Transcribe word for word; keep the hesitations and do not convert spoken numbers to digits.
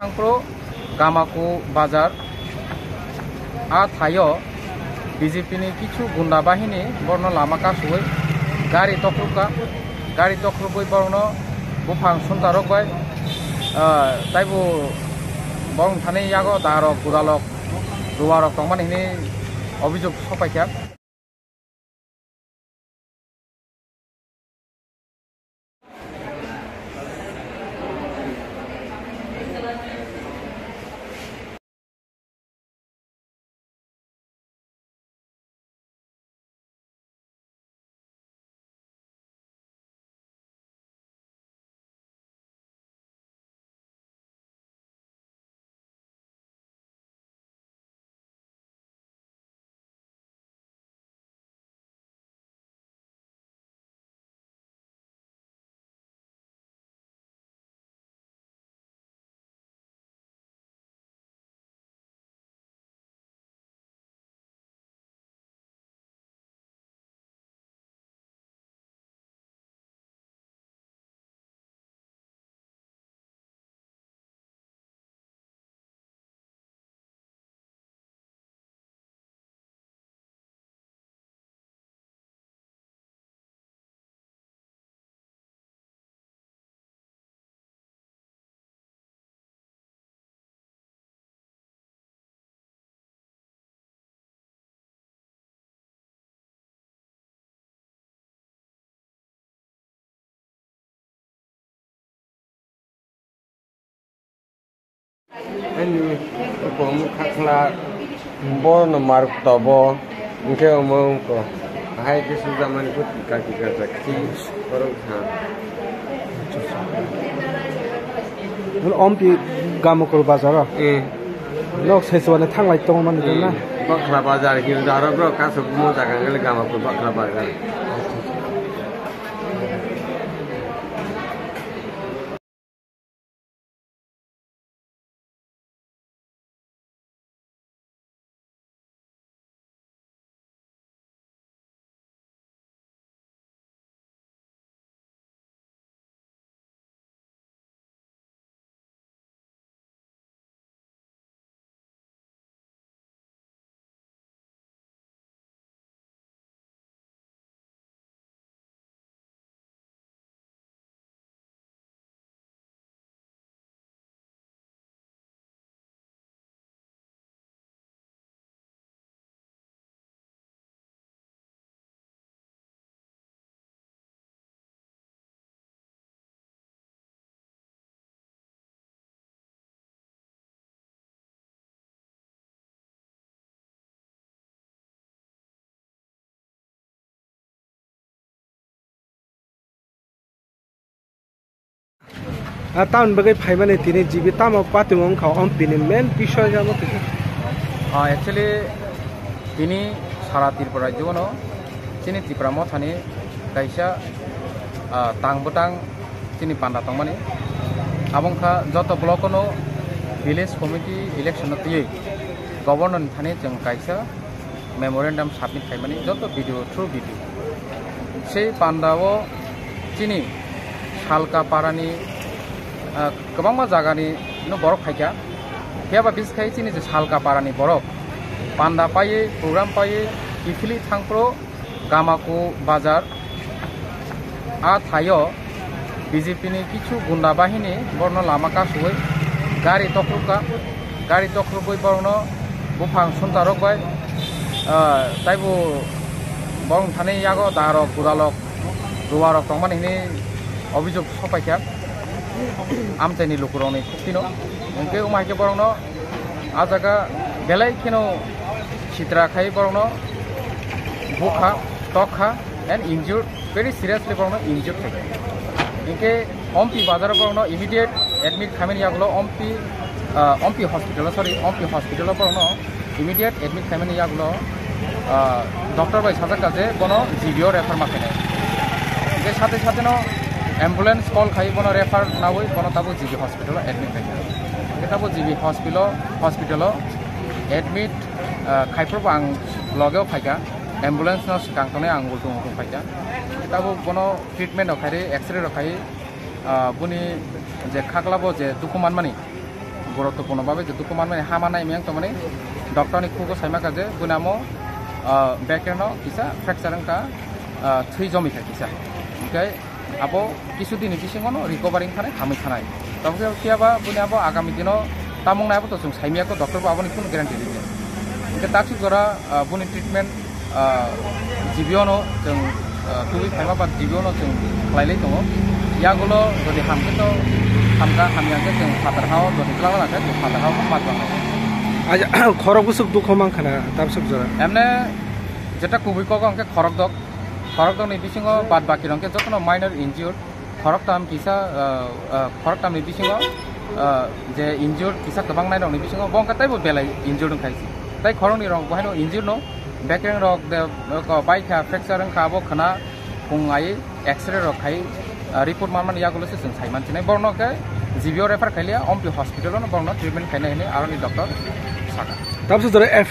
Thangphuru Gamaku bazar a thaio B J P ni kichu gunda bahini borno lama kasui gari tokrukha, gari tokrugwi borokno buphang suntarok bai, ah, taibo borok thani yago darok, guralok, ruwarok tongmani hini obijok sopaikha. Ani bumung khakla, bono mar tobo, hwnkhe omo wngkha. Hai khe sujamani kho tika tika jak khe borok kha. Ompi Gamakur bazar o? Eh. Nok saichwani thanglai tongmani, eh, na? Bakra bazar, Hilda aro bro, kaso mo jaga ngale Gamakur Bakra bazar. A tamoni bagwi phaimani tini G B tamo patung wngkha, ompini main bisoy jabo kisa. Ah, actually, tini sara Tripura rajyo no chini Tipra mothani kaisa, ah, tang bwtang chini panda tongmani. Abo wngkha joto block no village committee election no twiwi governor ni thani chwng kaisa memorandum submit khaimani joto B D O through B D O. Sei panda o chini Salka parani, ah, kwbangma jagani no borok phaikha. Phiya ba biskhai chini je Salka parani borok panda paiwi, program paiwi, kiphilwi thangphuru Gamaku bazar a thaio B J P ni kichu gunda bahini borno lama kasui gari tokrukha, gari tokrugwi borokno buphang suntarok bai, ah, taibo borok thani yago darok, guralok, ruwarok tongmani hini obijok sopaikha amchaini lukurokni khuktino. Hwnkhe omo hai khe borokno a jaga belai kheno sitra khai borokno bukha, tokha and injured, very seriously borokno injured khai. Hwnkhe Ompi bazar borokno immediate admit khaimani yagulo Ompi, ah, Ompi hospital, sorry, Ompi hospital borokno immediate admit khaimani yagulo, ah, doctor bai sajak kha je bono G B o refer ma khainai. Hwnkhe sate sate no ambulance call khai bono refer nawi bono tabo G B hospital admit khai. Hwnkhe tabo G B hospital, hospital admit, ah, khaiphuru bo ang logeo phaikha, ambulance no swkang tongnai ang ultung ultung phaikha. Tabo bono treatment rok khai, X-ray rok khai, ah, boni je khaklabo je dukhu manmani, Guruttopurno babe je dukhu manmani, hama nai miyang tongmani, doctor ni khugo saima kha je buni amo, ah, back end o kisa fracture wngkha, ah, thwi jomi kha kisa. Hingke abo kisu dini bisingo no recovery wngkha nai, hamwi kha nai. Tamo khe phiya ba buni abo agami dino tamung nai abo to chwng saimiya kho, doctor bo aboni kunu guarantee rikya. Hingke taksuk jora, ah, buni treatment, ah, G B O no chwng, ah, tubui phaima ba G B O no chwng khlai lai tongo. Yagulo jodi hamkhe to hamkha, hamya khe chwng phatar hao jodi twlang la khe chwng phatar hao ma twlang lai. Aja, khorok bwswk dukho mang khana tamsuk jora. Emne jeta kubui kok hwnkhe khorok dok, khorok dok ni bisingo bad baki rok khe jotono minor injured. Khoroktam kisa, ah, ah, khoroktamni bisingo, ah, je injured kisa kwbang nairokni bisingo bo wngkha teibo belai injured wngkha isi. Tei khoroknwi rok bo haino injured no, bekereng rok de, ko baikha fracture wngkha abo khwna phung ai X-ray rok khai, ah, report manmani yagulo se chwng sai mansinai. Borokno khe G B O refer khailiya, Ompi hospital-o no borokno treatment khaina hinwi aroni doctor saka. Tamsuk jora F I R